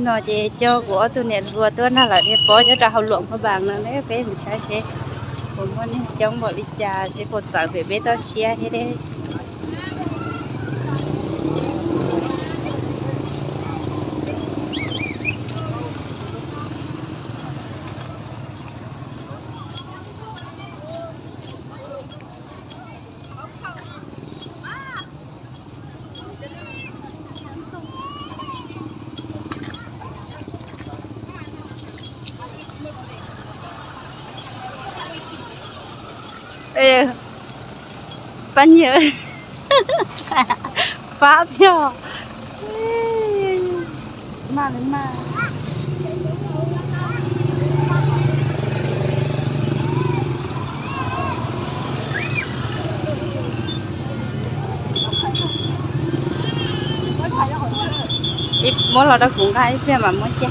No ces coj kuv ob tug niam hluas tuaj nrog lawv dhia pob nyob rau hauv Luam Phaj Npas no ne, peb mus saib seb puas muaj neeg coob npaum li cas, seb puas txawv pem peb toj siab thiab. Pab Nyiaj, pab thiab. Maj li maj. Ib muab los rau kuv nqa ib pliag mam muab cia.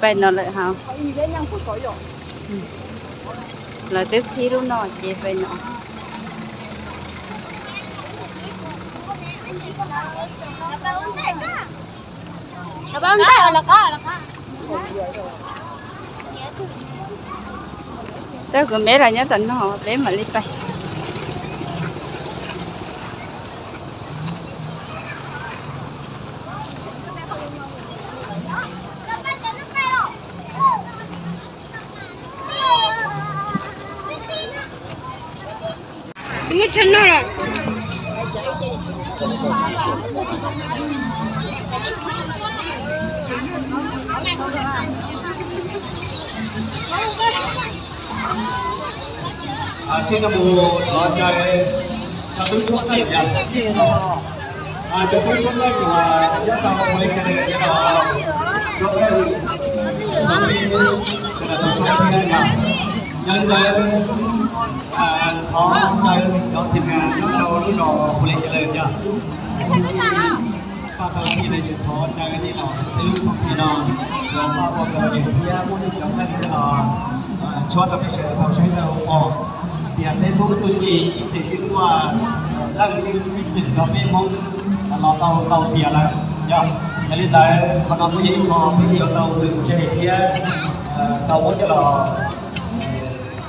Pem no lawm hos. Lawv twb qhib lub no ces pem no. Tab kuv meb los nyob tom no peb mam li pais. Ces no mus lov cai cov tub tshuab txeej, cov tub tshuab txeej uas nyob rau ua li cas no, sawv daws tau saib thiab yom. Yog li ntawd, thov caw cov team nyob rau lub zos Pu Lis Cas Lawm yog pab tau txhij no ces thov caw nej los peb lub xoo thiaj no, los pab ua kom lom zem thiab muaj nej cov txhij no los tshuab rau peb sawv daws tau saib tau pom tias peb Hmoob txuj ci ib txwm twb muaj leej twg txwm rau peb Hmoob los tau tau tiav lawm yog. Yog li ntawd qhov no kuj yog ib qho peb yuav tau nws tseg thiab tau muab coj los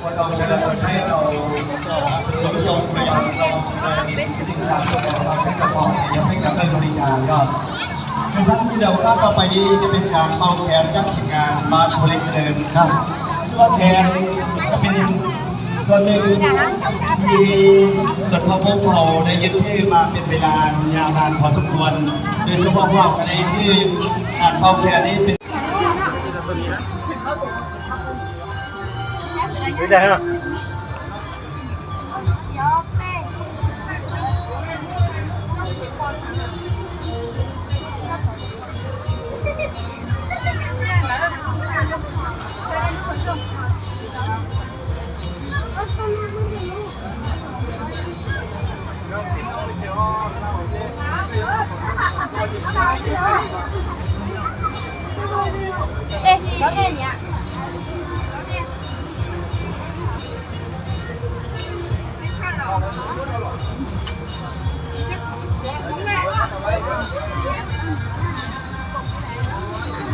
ua rau sawv daws tau saib rau lub xyoo no yog rau sawv daws tau saib tau pom yog peb cov txhij zoo li cas yog. Ces xab video qab tau pais li cov pes kas npau khev cab thim kas npab Pu Lis Cas Lawm na. Tub khev cov pes tuas neeg li tuas thau poob phau ne yog thij mas pes pes las nyas las thov tus tuas ne sub poob phau ne thij npau khev ne pes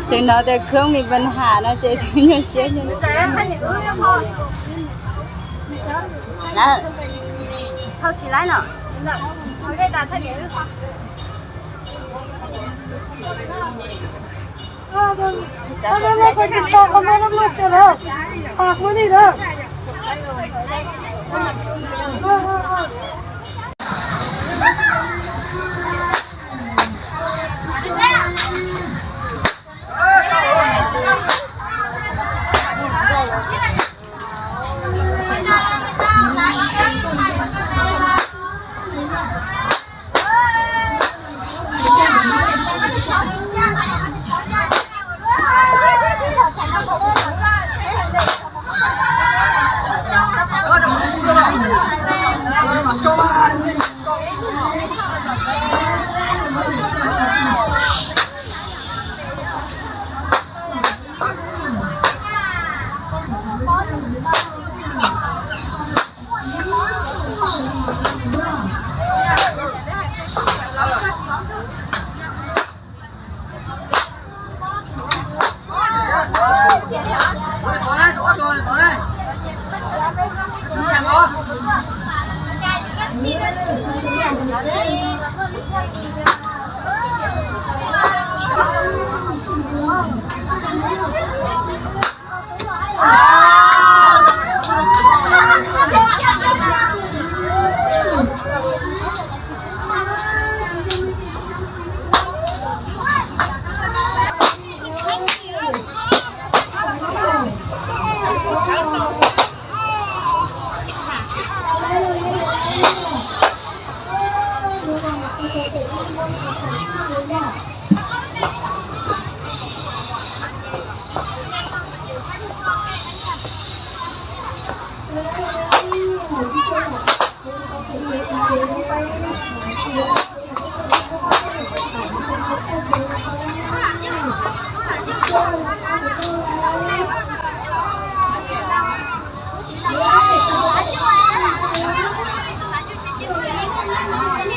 Tseem hnov tias khoob mis pas ham no ces twb nyuaj siab nyuaj siab.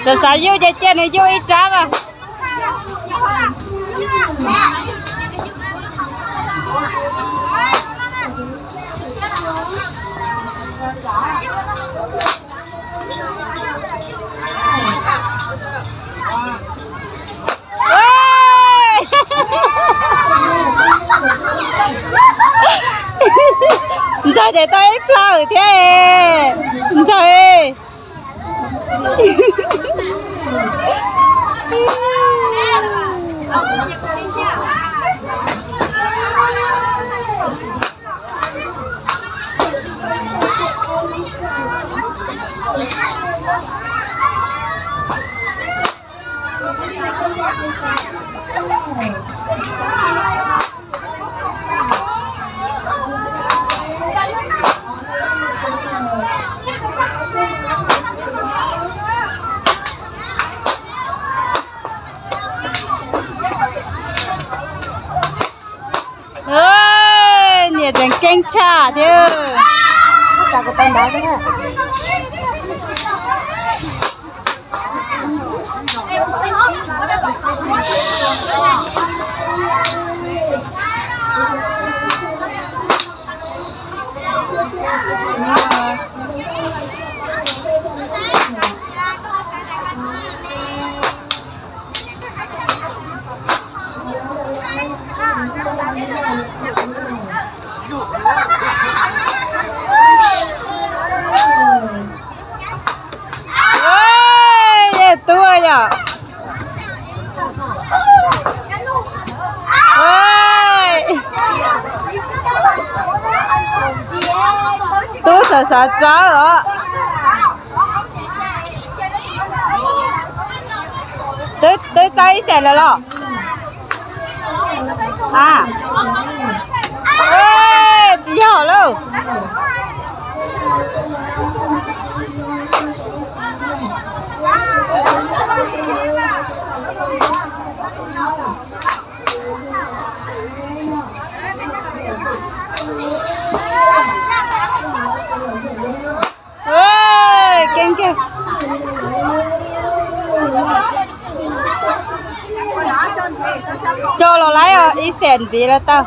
Txawm xav yug ces cia nws yug ib rab mas. Ntxawg ces tau ib plhaw thiab. Ntxawg. Niam tseem keeb tshaj thiab. Yeej tub yom. Tub xav xav txawv os. Twb txawb ib xees lawm los? A, tsis yog lawm. Keeb kiag. Tso los laib os, ib xees ntxiv lawm tau.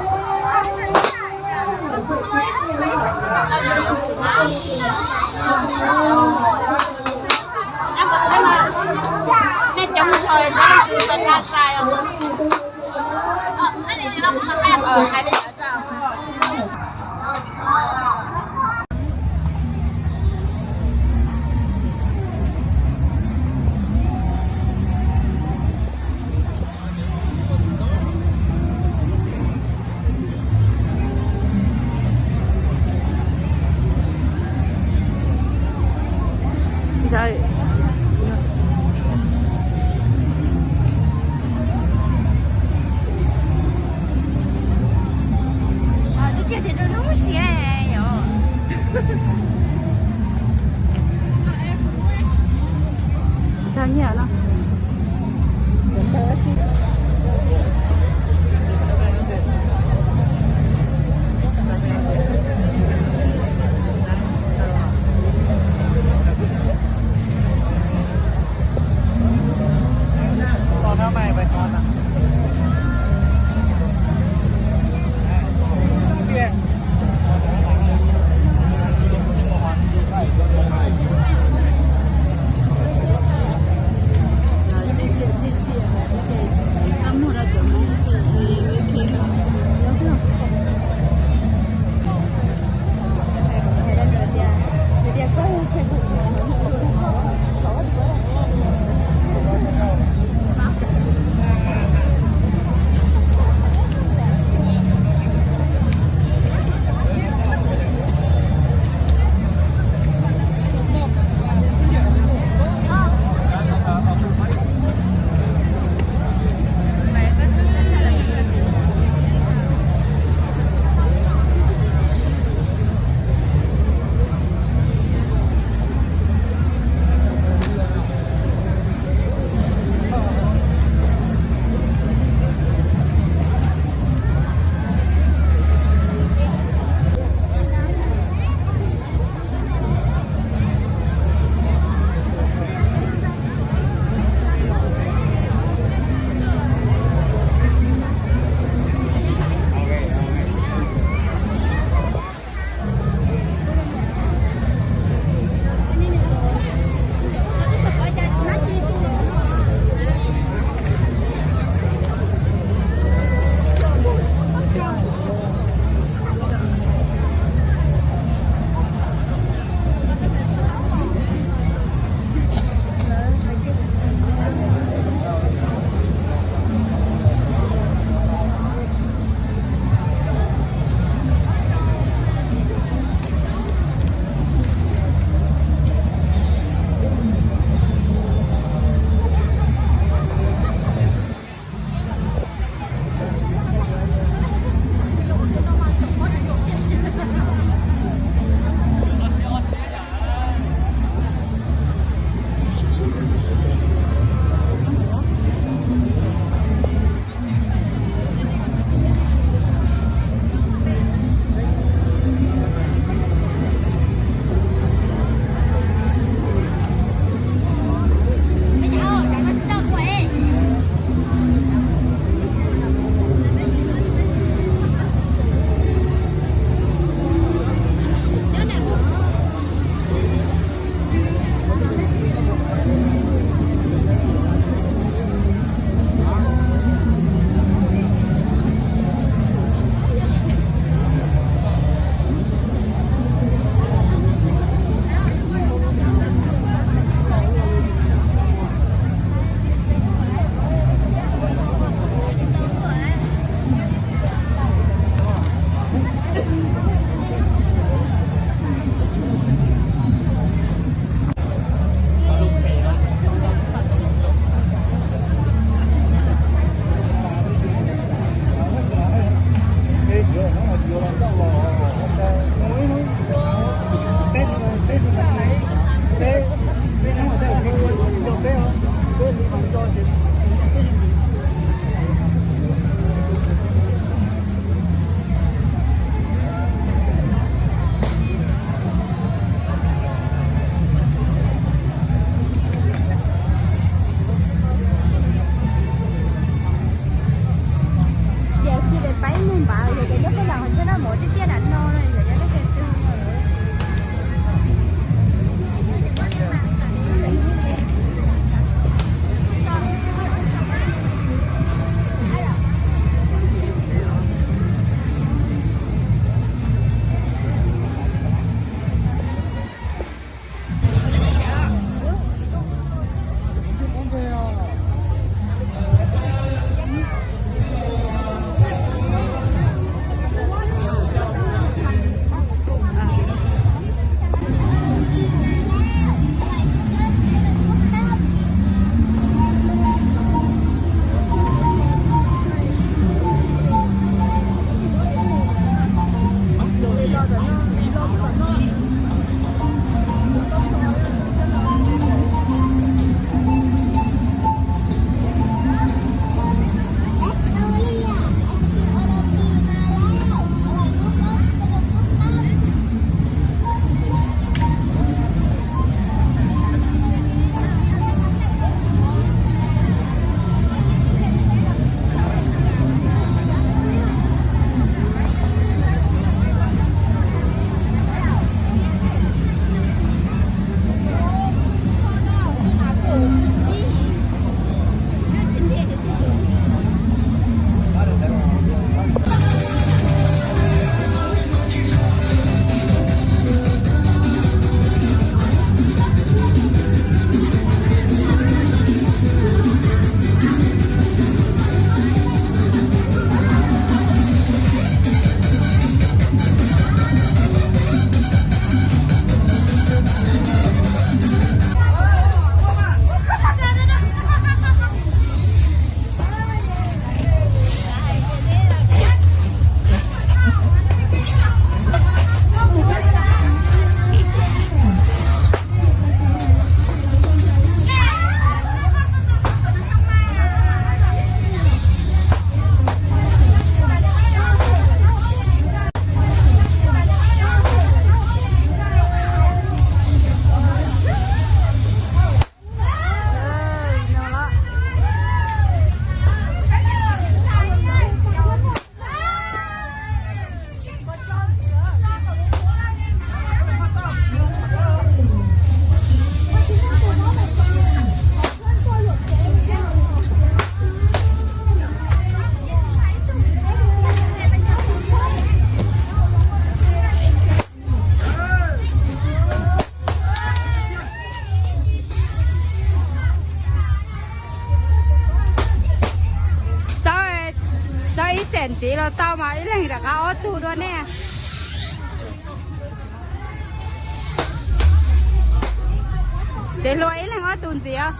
Txawm ntxiv los tau mas ib leeg rov qab ob tug dua ne. Ces luag ib leeg ob tug ntxiv.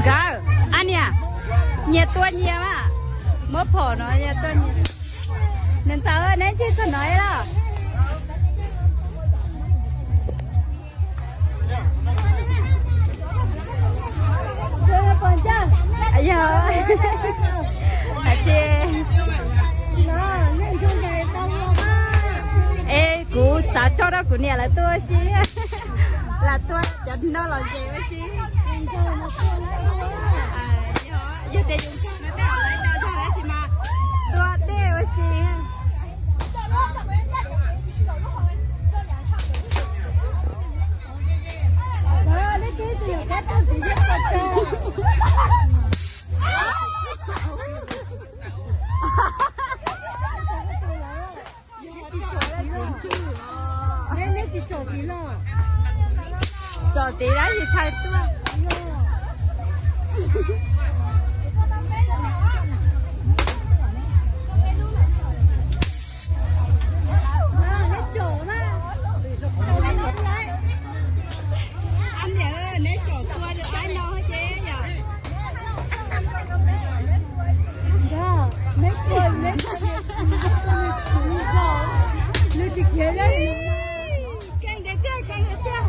Nkawd, a niam, nyias tua nyias mas, muab phom no nyias tua nyias. Niam ntxawm, neb ncig txog no los? Yog, es kuv xav tso rau kuv niam lawv tua ua si. Lam tua cov no los ces ua si. Yog tias yus tso no tej zaum lawv tso zog tab sis mas tua dej ua si. Neb tsis tsom tid los? Tsom tid dab tsi thaij tuaj. Neb tsom tua rau qaib no ces yom. Neb tsis khiav. Keej tiag tiag, keej tiag tiag.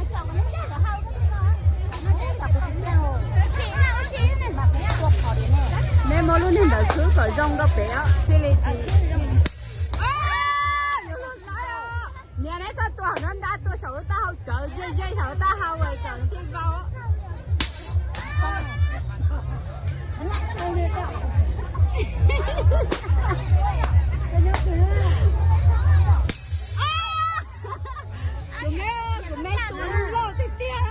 Neb muab lub neeg ntawd khwb kom zoo rau pem thiaj li tsis. Niam, neb txhob tua hauv no, nrab tua saum lub taub hau, tsawv ze ze saum lub taub hau es kom nws thiaj vau. Kuv me, kuv me tua lub loj tiag tiag.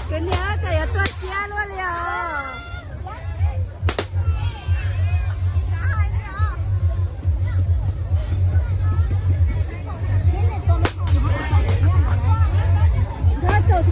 Kuv niam, koj yuav tuaj siab luaj li os. Los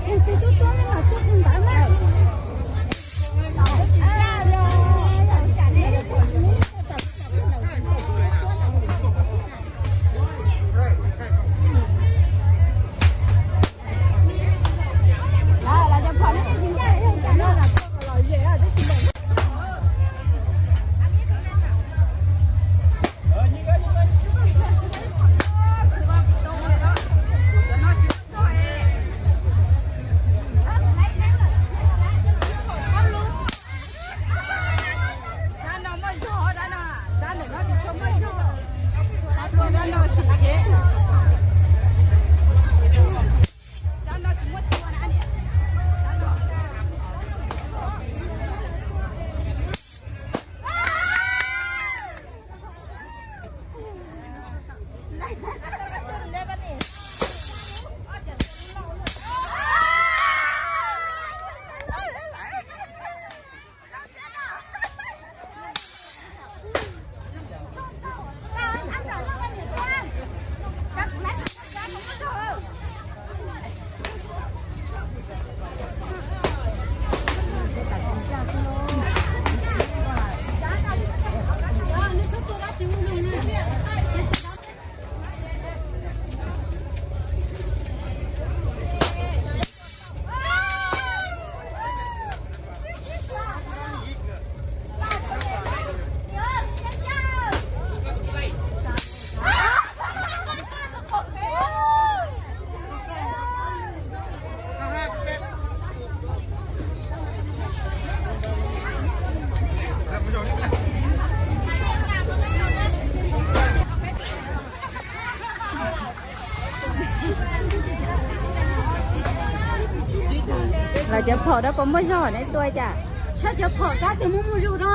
cov phom dab puas muaj zog ne tua cas? Saib cov phom sab twg muaj muaj zog no.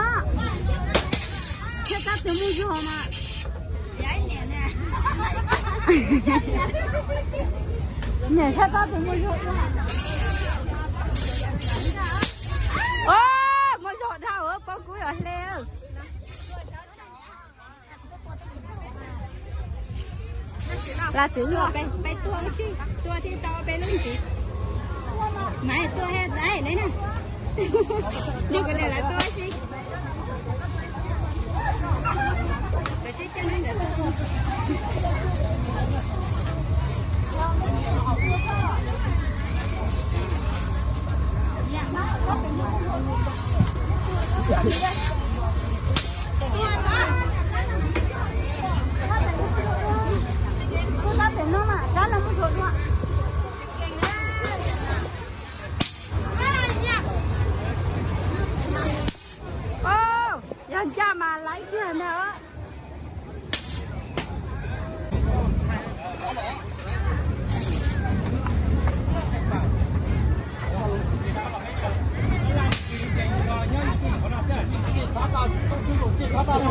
Saib sab twg muaj zog mas. Niam saib sab twg muaj zog. Muaj zog dhau, paub kub yog hle. Plas twv luaj, peb tua, tua thiaj tau peb lub ntxiv. Maiv tua he dai le na. Nug kuv le lawv tua si. Yog ncaj mas laib kiag ntag. Tam no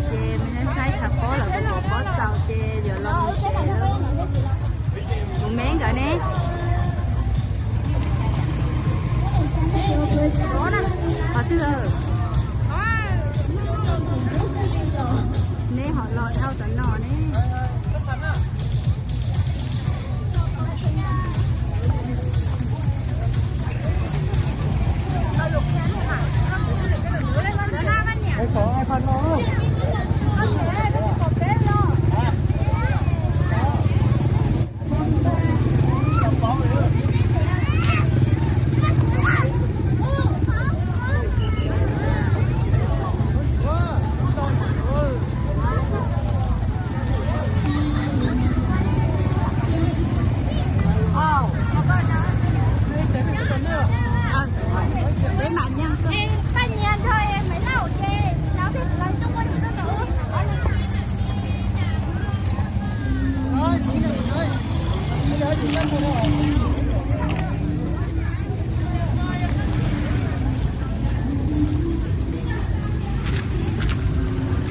ces me neb saib tshav pob lawm, kuv pob txaus ces yuav los mus tsev lawm. Kuv me nkawd ne? Qhov twg? Neb ho los dhau tom no ne.